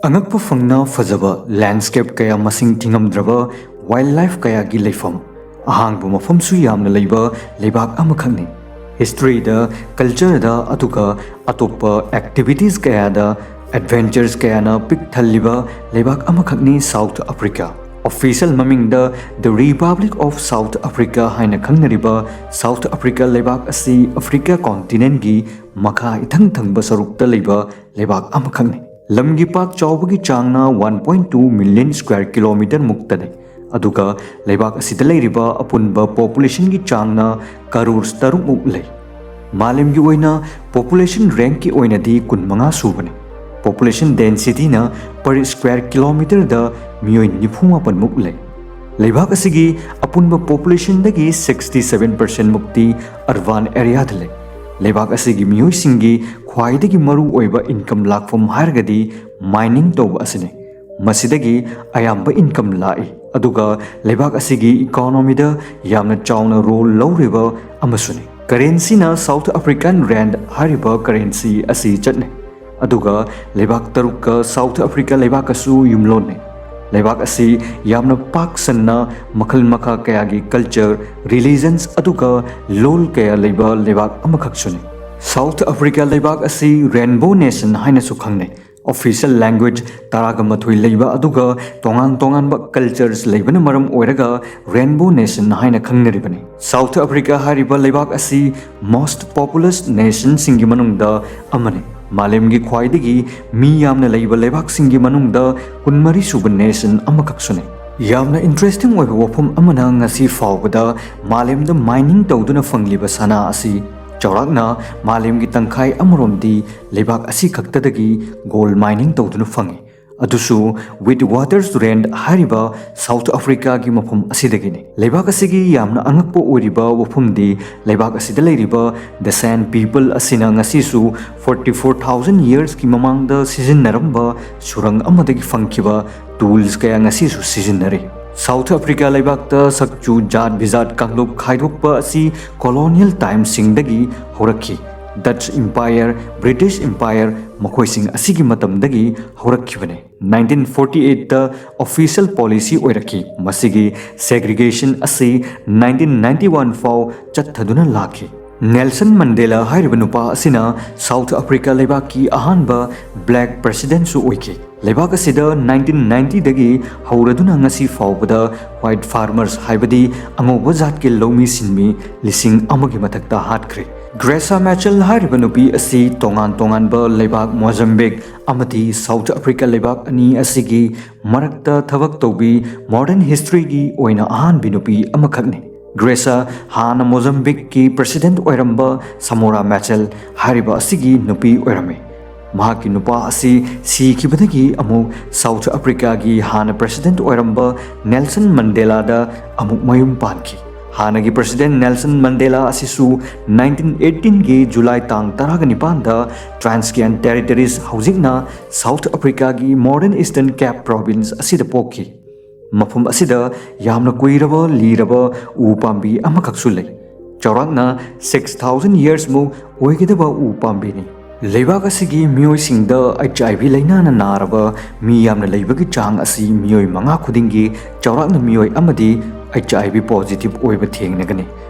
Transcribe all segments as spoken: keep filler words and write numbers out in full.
ꯑꯉꯛꯄ ꯐꯪꯅ ꯐꯖꯕ landscape ꯀꯌꯥ, ꯃꯁꯤꯡ ꯊꯤꯉꯝꯗ꯭ꯔꯕ wildlife ꯀꯌꯥꯒꯤ ꯂꯩꯐꯝ, ꯑꯍꯥꯡꯕ ꯃꯐꯝꯁꯨ ꯌꯥꯝꯅ ꯂꯩꯕ ꯂꯩꯕꯥꯛ ꯑꯃꯈꯛꯅꯤ꯫ Historyꯗ, cultureꯗ, ꯑꯗꯨꯒ ꯑꯇꯣꯞꯄ activities ꯀꯌꯥꯗ adventures ꯀꯌꯥꯅ ꯄꯤꯛ ꯊꯜꯂꯤꯕ ꯂꯩꯕꯥꯛ ꯑꯃꯈꯛꯅꯤ South Africa꯫ Official ꯃꯃꯤꯡꯗ The Republic of South Africa ꯍꯥꯏꯅ ꯈꯪꯅꯔꯤꯕ South Africa ꯂꯩꯕꯥꯛ ꯑꯁꯤ Africa continentꯀꯤ ꯃꯈꯥ ꯏꯊꯪ ꯊꯪꯕ ꯁꯔꯨꯛꯇ ꯂꯩꯕ ꯂꯩꯕꯥꯛ ꯑꯃꯈꯛꯅꯤ꯫ ꯂꯝꯒꯤ ꯄꯥꯛ ꯆꯥꯎꯕꯒꯤ ꯆꯥꯡꯅ one point two million square kilometre ꯃꯨꯛꯇꯅꯤ, ꯑꯗꯨꯒ ꯂꯩꯕꯥꯛ ꯑꯁꯤꯗ ꯂꯩꯔꯤꯕ ꯑꯄꯨꯟꯕ populationꯒꯤ ꯆꯥꯡꯅ crores ꯇꯔꯨꯛ ꯃꯨꯛ ꯂꯩ꯫ ꯃꯥꯂꯦꯝꯒꯤ ꯑꯣꯏꯅ population rankꯀꯤ ꯑꯣꯏꯅꯗꯤ ꯀꯨꯟꯃꯉꯥ ꯁꯨꯕꯅꯤ꯫ Population densityꯅ per square kilometreꯗ ꯃꯤꯑꯣꯏ ꯅꯤꯐꯨ ꯃꯥꯄꯟ ꯃꯨꯛ ꯂꯩ꯫ ꯂꯩꯕꯥꯛ ꯑꯁꯤꯒꯤ ꯑꯄꯨꯟꯕ populationꯗꯒꯤ sixty seven percent ꯃꯨꯛꯇꯤ urban areaꯗ ꯂꯩ꯫ ꯂꯩꯕꯥꯛ ꯑꯁꯤꯒꯤ ꯃꯤꯑꯣꯏꯁꯤꯡꯒꯤ ꯈ꯭ꯋꯥꯏꯗꯒꯤ ꯃꯔꯨ ꯑꯣꯏꯕ income ꯂꯥꯛꯐꯝ ꯍꯥꯏꯔꯒꯗꯤ mining ꯇꯧꯕ ꯑꯁꯤꯅꯤ꯫ ꯃꯁꯤꯗꯒꯤ ꯑꯌꯥꯝꯕ income ꯂꯥꯛꯏ, ꯑꯗꯨꯒ ꯂꯩꯕꯥꯛ ꯑꯁꯤꯒꯤ economyꯗ ꯌꯥꯝꯅ ꯆꯥꯎꯅ role ꯂꯧꯔꯤꯕ ꯑꯃꯁꯨꯅꯤ꯫ Currencyꯅ South African rand ꯍꯥꯏꯔꯤꯕ currency ꯑꯁꯤ ꯆꯠꯅꯩ, ꯑꯗꯨꯒ ꯂꯩꯕꯥꯛ ꯇꯔꯨꯛꯀ South Africa ꯂꯩꯕꯥꯛꯀꯁꯨ ꯌꯨꯝꯂꯣꯟꯅꯩ꯫ ꯂꯩꯕꯥꯛ ꯑꯁꯤ ꯌꯥꯝꯅ ꯄꯥꯛ ꯁꯟꯅ ꯃꯈꯜ ꯃꯈꯥ ꯀꯌꯥꯒꯤ culture, religions, ꯑꯗꯨꯒ ꯂꯣꯜ ꯀꯌꯥ ꯂꯩꯕ ꯂꯩꯕꯥꯛ ꯑꯃꯈꯛꯁꯨꯅꯤ꯫ South Africa ꯂꯩꯕꯥꯛ ꯑꯁꯤ rainbow nation ꯍꯥꯏꯅꯁꯨ ꯈꯪꯅꯩ꯫ Official language ꯇꯔꯥꯒ ꯃꯥꯊꯣꯏ ꯂꯩꯕ, ꯑꯗꯨꯒ ꯇꯣꯉꯥꯟ ꯇꯣꯉꯥꯟꯕ cultures ꯂꯩꯕꯅ ꯃꯔꯝ ꯑꯣꯏꯔꯒ rainbow nation ꯍꯥꯏꯅ ꯈꯪꯅꯔꯤꯕꯅꯤ꯫ South Africa ꯍꯥꯏꯔꯤꯕ ꯂꯩꯕꯥꯛ ꯑꯁꯤ most populous nationꯁꯤꯡꯒꯤ ꯃꯅꯨꯡꯗ ꯑꯃꯅꯤ꯫ ꯃꯥꯂꯦꯝꯒꯤ ꯈ꯭ꯋꯥꯏꯗꯒꯤ ꯃꯤ ꯌꯥꯝꯅ ꯂꯩꯕ ꯂꯩꯕꯥꯛꯁꯤꯡꯒꯤ ꯃꯅꯨꯡꯗ ꯀꯨꯟꯃꯔꯤ ꯁꯨꯕ nation ꯑꯃꯈꯛꯁꯨꯅꯤ꯫ ꯌꯥꯝꯅ interesting ꯑꯣꯏꯕ ꯋꯥꯐꯝ ꯑꯃꯅ, ꯉꯁꯤ ꯐꯥꯎꯕꯗ ꯃꯥꯂꯦꯝꯗ mining ꯇꯧꯗꯨꯅ ꯐꯪꯂꯤꯕ ꯁꯅꯥ ꯑꯁꯤ ꯆꯥꯎꯔꯥꯛꯅ ꯃꯥꯂꯦꯝꯒꯤ ꯇꯪꯈꯥꯏ ꯑꯃꯔꯣꯝꯗꯤ ꯂꯩꯕꯥꯛ ꯑꯁꯤ ꯈꯛꯇꯗꯒꯤ gold mining ꯇꯧꯗꯨꯅ ꯐꯪꯏ, ꯑꯗꯨꯁꯨ Witwatersrand ꯍꯥꯏꯔꯤꯕ South Africaꯒꯤ ꯃꯐꯝ ꯑꯁꯤꯗꯒꯤꯅꯤ꯫ ꯂꯩꯕꯥꯛ ꯑꯁꯤꯒꯤ ꯌꯥꯝꯅ ꯑꯉꯛꯄ ꯑꯣꯏꯔꯤꯕ ꯋꯥꯐꯝꯗꯤ, ꯂꯩꯕꯥꯛ ꯑꯁꯤꯗ ꯂꯩꯔꯤꯕ The San people ꯑꯁꯤꯅ ꯉꯁꯤꯁꯨ forty four thousand yearsꯀꯤ ꯃꯃꯥꯡꯗ ꯁꯤꯖꯤꯟꯅꯔꯝꯕ ꯁꯨꯔꯪ ꯑꯃꯗꯒꯤ ꯐꯪꯈꯤꯕ tools ꯀꯌꯥ ꯉꯁꯤꯁꯨ ꯁꯤꯖꯤꯟꯅꯔꯤ꯫ South Africa ꯂꯩꯕꯥꯛꯇ ꯁꯛꯆꯨ ꯖꯥꯠ ꯕꯤꯖꯥꯠ ꯀꯥꯡꯂꯨꯞ ꯈꯥꯏꯗꯣꯛꯄ ꯑꯁꯤ colonial timesꯁꯤꯡꯗꯒꯤ ꯍꯧꯔꯛꯈꯤ꯫ Dutch Empire, British Empire, ꯃꯈꯣꯏꯁꯤꯡ ꯑꯁꯤꯒꯤ ꯃꯇꯝꯗꯒꯤ ꯍꯧꯔꯛꯈꯤꯕꯅꯤ꯫ Nineteen forty eight official policy ꯑꯣꯏꯔꯛꯈꯤ꯫ ꯃꯁꯤꯒꯤ segregation ꯑꯁꯤ nineteen ninety one ꯐꯥꯎ ꯆꯠꯊꯗꯨꯅ ꯂꯥꯛꯈꯤ꯫ ꯅꯦꯜꯁꯟ ꯃꯟꯗꯦꯂꯥ ꯍꯥꯏꯔꯤꯕ ꯅꯨꯄꯥ ꯑꯁꯤꯅ ꯁꯥꯎꯊ ꯑꯐ꯭ꯔꯤꯀꯥ ꯂꯩꯕꯥꯛꯀꯤ ꯑꯍꯥꯟꯕ black presidentꯁꯨ ꯑꯣꯏꯈꯤ꯫ ꯂꯩꯕꯥꯛ ꯑꯁꯤꯗ nineteen ninety ꯗꯒꯤ ꯍꯧꯔꯗꯨꯅ ꯉꯁꯤ ꯐꯥꯎꯕꯗ white farmers, ꯍꯥꯏꯕꯗꯤ ꯑꯉꯧꯕ ꯖꯥꯠꯀꯤ ꯂꯧꯃꯤ ꯁꯤꯟꯃꯤ, ꯂꯤꯁꯤꯡ ꯑꯃꯒꯤ ꯃꯊꯛꯇ ꯍꯥꯠꯈ꯭ꯔꯦ꯫ Graça Machel ꯍꯥꯏꯔꯤꯕ ꯅꯨꯄꯤ ꯑꯁꯤ ꯇꯣꯉꯥꯟ ꯇꯣꯉꯥꯟꯕ ꯂꯩꯕꯥꯛ ꯃꯣꯖꯝꯕꯤꯛ ꯑꯃꯗꯤ ꯁꯥꯎꯊ ꯑꯐ꯭ꯔꯤꯀꯥ ꯂꯩꯕꯥꯛ ꯑꯅꯤ ꯑꯁꯤꯒꯤ ꯃꯔꯛꯇ ꯊꯕꯛ ꯇꯧꯕꯤ modern historyꯒꯤ ꯑꯣꯏꯅ ꯑꯍꯥꯟꯕꯤ ꯅꯨꯄꯤ ꯑꯃꯈꯛꯅꯤ꯫ ꯒ꯭ꯔꯦꯁꯥ ꯍꯥꯟꯅ ꯃꯣꯖꯝꯕꯤꯛꯀꯤ president ꯑꯣꯏꯔꯝꯕ ꯁꯃꯣꯔꯥ ꯃꯦꯆꯦꯜ ꯍꯥꯏꯔꯤꯕ ꯑꯁꯤꯒꯤ ꯅꯨꯄꯤ ꯑꯣꯏꯔꯝꯃꯤ꯫ ꯃꯍꯥꯛꯀꯤ ꯅꯨꯄꯥ ꯑꯁꯤ ꯁꯤꯈꯤꯕꯗꯒꯤ ꯑꯃꯨꯛ ꯁꯥꯎꯊ ꯑꯐ꯭ꯔꯤꯀꯥꯒꯤ ꯍꯥꯟꯅ president ꯑꯣꯏꯔꯝꯕ ꯅꯦꯜꯁꯟ ꯃꯟꯗꯦꯂꯥꯗ ꯑꯃꯨꯛ ꯃꯌꯨꯝ ꯄꯥꯟꯈꯤ꯫ ꯍꯥꯟꯅꯒꯤ president ꯅꯦꯜꯁꯟ ꯃꯟꯗꯦꯂꯥ ꯑꯁꯤꯁꯨ nineteen eighteenꯒꯤ ꯖꯨꯂꯥꯏ ꯇꯥꯡ ꯇꯔꯥꯒ ꯅꯤꯄꯥꯟꯗ Transcape Territories, ꯍꯧꯖꯤꯛꯅ ꯁꯥꯎꯊ ꯑꯐ꯭ꯔꯤꯀꯥꯒꯤ modern Eastern Cape province ꯑꯁꯤꯗ ꯄꯣꯛꯈꯤ꯫ ꯃꯐꯝ ꯑꯁꯤꯗ ꯌꯥꯝꯅ ꯀꯨꯏꯔꯕ ꯂꯤꯔꯕ ꯎ ꯄꯥꯝꯕꯤ ꯑꯃꯈꯛꯁꯨ ꯂꯩ꯫ ꯆꯥꯎꯔꯥꯛꯅ six thousand years ꯃꯨꯛ ꯑꯣꯏꯒꯗꯕ ꯎ ꯄꯥꯝꯕꯤꯅꯤ꯫ ꯂꯩꯕꯥꯛ ꯑꯁꯤꯒꯤ ꯃꯤꯑꯣꯏꯁꯤꯡꯗ HIV ꯂꯥꯏꯅꯥꯅ ꯅꯥꯔꯕ ꯃꯤ ꯌꯥꯝꯅ ꯂꯩꯕꯒꯤ ꯆꯥꯡ ꯑꯁꯤ ꯃꯤꯑꯣꯏ ꯃꯉꯥ ꯈꯨꯗꯤꯡꯒꯤ ꯆꯥꯎꯔꯥꯛꯅ ꯃꯤꯑꯣꯏ ꯑꯃꯗꯤ HIV positive ꯑꯣꯏꯕ ꯊꯦꯡꯅꯒꯅꯤ꯫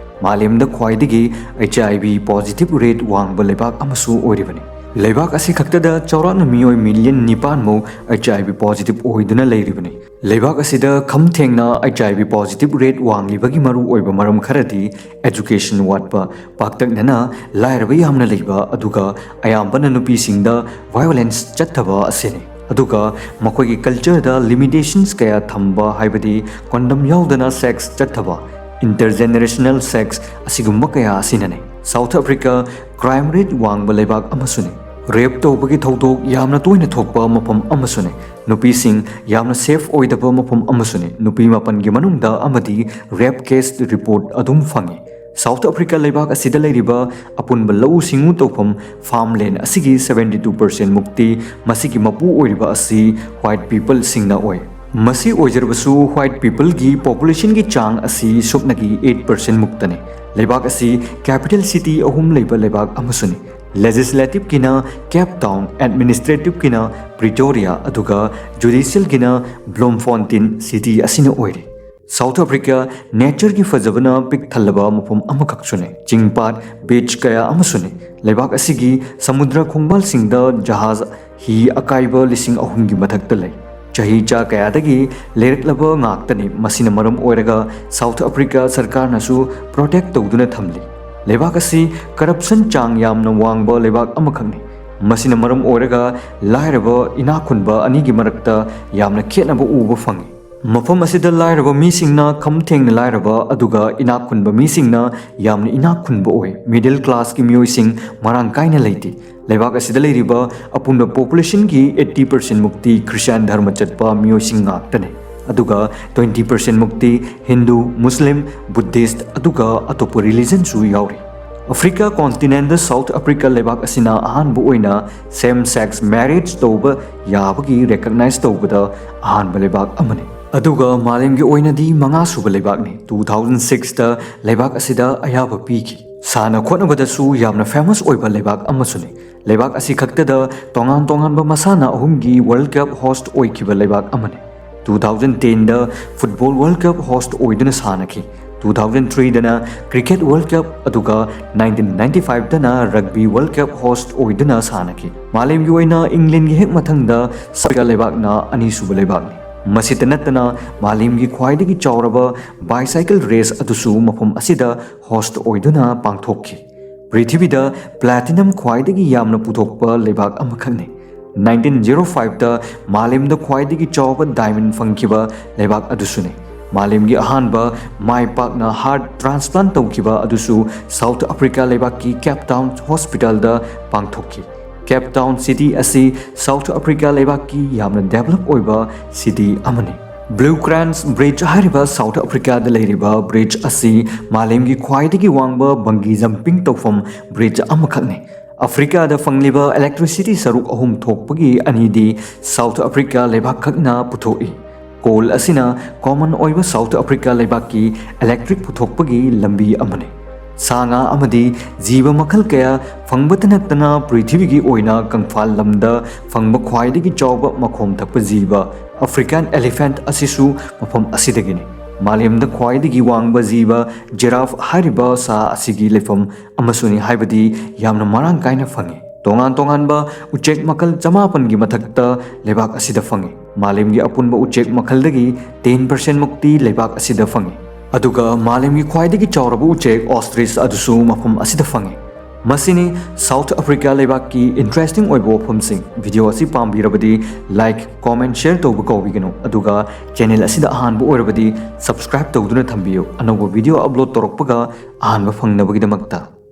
ꯃꯥꯂꯦꯝꯗ ꯈ꯭ꯋꯥꯏꯗꯒꯤ HIV positive rate ꯋꯥꯡꯕ ꯂꯩꯕꯥꯛ ꯑꯃꯁꯨ ꯑꯣꯏꯔꯤꯕꯅꯤ꯫ ꯂꯩꯕꯥꯛ ꯑꯁꯤ ꯈꯛꯇꯗ ꯆꯥꯎꯔꯥꯛꯅ ꯃꯤꯑꯣꯏ million ꯅꯤꯄꯥꯟ ꯃꯨꯛ HIV positive ꯑꯣꯏꯗꯨꯅ ꯂꯩꯔꯤꯕꯅꯤ꯫ ꯂꯩꯕꯥꯛ ꯑꯁꯤꯗ ꯈꯝ ꯊꯦꯡꯅ HIV positive rate ꯋꯥꯡꯂꯤꯕꯒꯤ ꯃꯔꯨꯑꯣꯏꯕ ꯃꯔꯝ ꯈꯔꯗꯤ education ꯋꯥꯠꯄ, ꯄꯥꯛꯇꯛꯅꯅ ꯂꯥꯏꯔꯕ ꯌꯥꯝꯅ ꯂꯩꯕ, ꯑꯗꯨꯒ ꯑꯌꯥꯝꯕꯅ ꯅꯨꯄꯤꯁꯤꯡꯗ violence ꯆꯠꯊꯕ ꯑꯁꯤꯅꯤ꯫ ꯑꯗꯨꯒ ꯃꯈꯣꯏꯒꯤ cultureꯗ limitations ꯀꯌꯥ ꯊꯝꯕ, ꯍꯥꯏꯕꯗꯤ condom ꯌꯥꯎꯗꯅ sex ꯆꯠꯊꯕ, intergenerational sex ꯑꯁꯤꯒꯨꯝꯕ ꯀꯌꯥ ꯑꯁꯤꯅꯅꯤ꯫ ꯁꯥꯎꯊ ꯑꯐ꯭ꯔꯤꯀꯥ crime rate ꯋꯥꯡꯕ ꯂꯩꯕꯥꯛ ꯑꯃꯁꯨꯅꯤ꯫ Rape ꯇꯧꯕꯒꯤ ꯊꯧꯗꯣꯛ ꯌꯥꯝꯅ ꯇꯣꯏꯅ ꯊꯣꯛꯄ ꯃꯐꯝ ꯑꯃꯁꯨꯅꯤ꯫ ꯅꯨꯄꯤꯁꯤꯡ ꯌꯥꯝꯅ safe ꯑꯣꯏꯗꯕ ꯃꯐꯝ ꯑꯃꯁꯨꯅꯤ꯫ ꯅꯨꯄꯤ ꯃꯥꯄꯟꯒꯤ ꯃꯅꯨꯡꯗ ꯑꯃꯗꯤ rape case report ꯑꯗꯨꯝ ꯐꯪꯏ꯫ ꯁꯥꯎꯊ ꯑꯐ꯭ꯔꯤꯀꯥ ꯂꯩꯕꯥꯛ ꯑꯁꯤꯗ ꯂꯩꯔꯤꯕ ꯑꯄꯨꯟꯕ ꯂꯧꯎ ꯁꯤꯡꯎ ꯇꯧꯐꯝ farmland ꯑꯁꯤꯒꯤ seventy two percent ꯃꯨꯛꯇꯤ ꯃꯁꯤꯒꯤ ꯃꯄꯨ ꯑꯣꯏꯔꯤꯕ ꯑꯁꯤ white peopleꯁꯤꯡꯅ ꯑꯣꯏ꯫ ꯃꯁꯤ ꯑꯣꯏꯖꯔꯕꯁꯨ, white peopleꯒꯤ populationꯒꯤ ꯆꯥꯡ ꯑꯁꯤ ꯁꯨꯞꯅꯒꯤ eight percent ꯃꯨꯛꯇꯅꯤ꯫ ꯂꯩꯕꯥꯛ ꯑꯁꯤ capital city ꯑꯍꯨꯝ ꯂꯩꯕ ꯂꯩꯕꯥꯛ ꯑꯃꯁꯨꯅꯤ꯫ Legislative ꯀꯤꯅ Cape Town, administrative ꯀꯤꯅ Pretoria, ꯑꯗꯨꯒ judicial ꯒꯤꯅ Bloemfontein city ꯑꯁꯤꯅ ꯑꯣꯏꯔꯤ꯫ South Africa nature ꯒꯤ ꯐꯖꯕꯅ ꯄꯤꯛ ꯊꯜꯂꯕ ꯃꯐꯝ ꯑꯃꯈꯛꯁꯨꯅꯤ꯫ ꯆꯤꯡ ꯄꯥꯠ, beach ꯀꯌꯥ ꯑꯃꯁꯨꯅꯤ꯫ ꯂꯩꯕꯥꯛ ꯑꯁꯤꯒꯤ ꯁꯃꯨꯗ꯭ꯔ ꯈꯣꯡꯕꯥꯜꯁꯤꯡꯗ ꯖꯍꯥꯖ, ꯍꯤ ꯑꯀꯥꯏꯕ ꯂꯤꯁꯤꯡ ꯑꯍꯨꯝꯒꯤ ꯃꯊꯛꯇ ꯂꯩ꯫ ꯆꯍꯤ ꯆꯥ ꯀꯌꯥꯗꯒꯤ ꯂꯩꯔꯛꯂꯕ ꯉꯥꯛꯇꯅꯤ꯫ ꯃꯁꯤꯅ ꯃꯔꯝ ꯑꯣꯏꯔꯒ South Africa ꯁꯔꯀꯥꯔꯅꯁꯨ protect ꯇꯧꯗꯨꯅ ꯊꯝꯂꯤ꯫ ꯂꯩꯕꯥꯛ ꯑꯁꯤ corruption ꯆꯥꯡ ꯌꯥꯝꯅ ꯋꯥꯡꯕ ꯂꯩꯕꯥꯛ ꯑꯃꯈꯛꯅꯤ꯫ ꯃꯁꯤꯅ ꯃꯔꯝ ꯑꯣꯏꯔꯒ ꯂꯥꯏꯔꯕ ꯏꯅꯥꯛ ꯈꯨꯟꯕ ꯑꯅꯤꯒꯤ ꯃꯔꯛꯇ ꯌꯥꯝꯅ ꯈꯦꯠꯅꯕ ꯎꯕ ꯐꯪꯏ꯫ ꯃꯐꯝ ꯑꯁꯤꯗ ꯂꯥꯏꯔꯕ ꯃꯤꯁꯤꯡꯅ ꯈꯝ ꯊꯦꯡꯅ ꯂꯥꯏꯔꯕ, ꯑꯗꯨꯒ ꯏꯅꯥꯛ ꯈꯨꯟꯕ ꯃꯤꯁꯤꯡꯅ ꯌꯥꯝꯅ ꯏꯅꯥꯛ ꯈꯨꯟꯕ ꯑꯣꯏ꯫ Middle class ꯀꯤ ꯃꯤꯑꯣꯏꯁꯤꯡ ꯃꯔꯥꯡ ꯀꯥꯏꯅ ꯂꯩꯇꯦ꯫ ꯂꯩꯕꯥꯛ ꯑꯁꯤꯗ ꯂꯩꯔꯤꯕ ꯑꯄꯨꯟꯕ population ꯒꯤ eighty percent ꯃꯨꯛꯇꯤ Christian ꯙꯔꯃ ꯆꯠꯄ ꯃꯤꯑꯣꯏꯁꯤꯡ ꯉꯥꯛꯇꯅꯤ, ꯑꯗꯨꯒ twenty percent ꯃꯨꯛꯇꯤ Hindu, Muslim, Buddhist, ꯑꯗꯨꯒ ꯑꯇꯣꯞꯄ religion ꯁꯨ ꯌꯥꯎꯔꯤ꯫ Africa continent ꯇ South Africa ꯂꯩꯕꯥꯛ ꯑꯁꯤꯅ ꯑꯍꯥꯟꯕ ꯑꯣꯏꯅ same sex marriage ꯇꯧꯕ ꯌꯥꯕꯒꯤ recognize ꯇꯧꯕꯗ ꯑꯍꯥꯟꯕ ꯂꯩꯕꯥꯛ ꯑꯃꯅꯤ꯫ ꯑꯗꯨꯒ ꯃꯥꯂꯦꯝꯒꯤ ꯑꯣꯏꯅꯗꯤ ꯃꯉꯥ ꯁꯨꯕ ꯂꯩꯕꯥꯛꯅꯤ꯫ Two thousand six ꯇ ꯂꯩꯕꯥꯛ ꯑꯁꯤꯗ ꯑꯌꯥꯕ ꯄꯤꯈꯤ꯫ ꯁꯥꯟꯅ ꯈꯣꯠꯅꯕꯗꯁꯨ ꯌꯥꯝꯅ famous ꯑꯣꯏꯕ ꯂꯩꯕꯥꯛ ꯑꯃꯁꯨꯅꯤ꯫ ꯂꯩꯕꯥꯛ ꯑꯁꯤ ꯈꯛꯇꯗ ꯇꯣꯉꯥꯟ ꯇꯣꯉꯥꯟꯕ ꯃꯁꯥꯟꯅ ꯑꯍꯨꯝꯒꯤ World Cup host ꯑꯣꯏꯈꯤꯕ ꯂꯩꯕꯥꯛ ꯑꯃꯅꯤ꯫ Two thousand ten ꯗ football World Cup host ꯑꯣꯏꯗꯨꯅ ꯁꯥꯟꯅꯈꯤ꯫ Two thousand three ꯗꯅ cricket World Cup, ꯑꯗꯨꯒ nineteen ninety five ꯗꯅ rugby World Cup host ꯑꯣꯏꯗꯨꯅ ꯁꯥꯟꯅꯈꯤ꯫ ꯃꯥꯂꯦꯝꯒꯤ ꯑꯣꯏꯅ England ꯒꯤ ꯍꯦꯛ ꯃꯊꯪꯗ South Africa ꯂꯩꯕꯥꯛꯅ ꯑꯅꯤꯁꯨꯕ ꯂꯩꯕꯥꯛꯅꯤ꯫ ꯃꯁꯤꯇ ꯅꯠꯇꯅ ꯃꯥꯂꯦꯝꯒꯤ ꯈ꯭ꯋꯥꯏꯗꯒꯤ ꯆꯥꯎꯔꯕ bicycle race ꯑꯗꯨꯁꯨ ꯃꯐꯝ ꯑꯁꯤꯗ host ꯑꯣꯏꯗꯨꯅ ꯄꯥꯡꯊꯣꯛꯈꯤ꯫ ꯄ꯭ꯔꯤꯊꯤꯕꯤꯗ platinum ꯈ꯭ꯋꯥꯏꯗꯒꯤ ꯌꯥꯝꯅ ꯄꯨꯊꯣꯛꯄ ꯂꯩꯕꯥꯛ ꯑꯃꯈꯛꯅꯤ꯫ Nineteen zero five ꯇ ꯃꯥꯂꯦꯝꯗ ꯈ꯭ꯋꯥꯏꯗꯒꯤ ꯆꯥꯎꯕ diamond ꯐꯪꯈꯤꯕ ꯂꯩꯕꯥꯛ ꯑꯗꯨꯁꯨꯅꯤ꯫ ꯃꯥꯂꯦꯝꯒꯤ ꯑꯍꯥꯟꯕ ꯃꯥꯏ ꯄꯥꯛꯅ heart transplant ꯇꯧꯈꯤꯕ ꯑꯗꯨꯁꯨ South Africa ꯂꯩꯕꯥꯛꯀꯤ Cape Town Hospital ꯗ ꯄꯥꯡꯊꯣꯛꯈꯤ꯫ Cape Town city ꯑꯁꯤ South Africa ꯂꯩꯕꯥꯛꯀꯤ ꯌꯥꯝꯅ develop ꯑꯣꯏꯕ city ꯑꯃꯅꯤ꯫ Beukrangs Bridge ꯍꯥꯏꯔꯤꯕ South Africa ꯗ ꯂꯩꯔꯤꯕ bridge ꯑꯁꯤ ꯃꯥꯂꯦꯝꯒꯤ ꯈ꯭ꯋꯥꯏꯗꯒꯤ ꯋꯥꯡꯕ bungee jumping ꯇꯧꯐꯝ bridge ꯑꯃꯈꯛꯅꯤ꯫ Africa ꯗ ꯐꯪꯂꯤꯕ electricity ꯁꯔꯨꯛ ꯑꯍꯨꯝ ꯊꯣꯛꯄꯒꯤ ꯑꯅꯤꯗꯤ South Africa ꯂꯩꯕꯥꯛꯈꯛꯅ ꯄꯨꯊꯣꯛꯏ꯫ Coal ꯑꯁꯤꯅ common ꯑꯣꯏꯕ South Africa ꯂꯩꯕꯥꯛꯀꯤ electric ꯄꯨꯊꯣꯛꯄꯒꯤ ꯂꯝꯕꯤ ꯑꯃꯅꯤ꯫ ꯁꯥ ꯉꯥ ꯑꯃꯗꯤ ꯖꯤꯕ ꯃꯈꯜ ꯀꯌꯥ ꯐꯪꯕꯇ ꯅꯠꯇꯅ ꯄ꯭ꯔꯤꯊꯤꯕꯤꯒꯤ ꯑꯣꯏꯅ ꯀꯪꯐꯥꯜ ꯂꯝꯗ ꯐꯪꯕ ꯈ꯭ꯋꯥꯏꯗꯒꯤ ꯆꯥꯎꯕ ꯃꯈꯣꯝ ꯊꯛꯄ ꯖꯤꯕ African elephant ꯑꯁꯤꯁꯨ ꯃꯐꯝ ꯑꯁꯤꯗꯒꯤꯅꯤ꯫ ꯃꯥꯂꯦꯝꯗ ꯈ꯭ꯋꯥꯏꯗꯒꯤ ꯋꯥꯡꯕ ꯖꯤꯕ giraffe ꯍꯥꯏꯔꯤꯕ ꯁꯥ ꯑꯁꯤꯒꯤ ꯂꯩꯐꯝ ꯑꯃꯁꯨꯅꯤ ꯍꯥꯏꯕꯗꯤ ꯌꯥꯝꯅ ꯃꯔꯥꯡ ꯀꯥꯏꯅ ꯐꯪꯉꯤ꯫ ꯇꯣꯉꯥꯟ ꯇꯣꯉꯥꯟꯕ ꯎꯆꯦꯛ ꯃꯈꯜ ꯆꯃꯥꯄꯟꯒꯤ ꯃꯊꯛꯇ ꯂꯩꯕꯥꯛ ꯑꯁꯤꯗ ꯐꯪꯉꯤ꯫ ꯃꯥꯂꯦꯝꯒꯤ ꯑꯄꯨꯟꯕ ꯎꯆꯦꯛ ꯃꯈꯜꯗꯒꯤ ten percent ꯃꯨꯛꯇꯤ ꯂꯩꯕꯥꯛ ꯑꯁꯤꯗ ꯐꯪꯉꯤ꯫ ꯑꯗꯨꯒ ꯃꯥꯂꯦꯝꯒꯤ ꯈ꯭ꯋꯥꯏꯗꯒꯤ ꯆꯥꯎꯔꯕ ꯎꯆꯦꯛ ostrich ꯑꯗꯨꯁꯨ ꯃꯐꯝ ꯑꯁꯤꯗ ꯐꯪꯉꯤ꯫ ꯃꯁꯤꯅꯤ South Africa ꯂꯩꯕꯥꯛꯀꯤ interesting ꯑꯣꯏꯕ ꯋꯥꯐꯝꯁꯤꯡ꯫ Video ꯑꯁꯤ ꯄꯥꯝꯕꯤꯔꯕꯗꯤ like, comment, share ꯇꯧꯕ ꯀꯥꯎꯕꯤꯒꯅꯨ꯫ ꯑꯗꯨꯒ channel ꯑꯁꯤꯗ ꯑꯍꯥꯟꯕ ꯑꯣꯏꯔꯕꯗꯤ subscribe ꯇꯧꯗꯨꯅ ꯊꯝꯕꯤꯌꯨ, ꯑꯅꯧꯕ video upload ꯇꯧꯔꯛꯄꯒ ꯑꯍꯥꯟꯕ ꯐꯪꯅꯕꯒꯤꯗꯃꯛꯇ꯫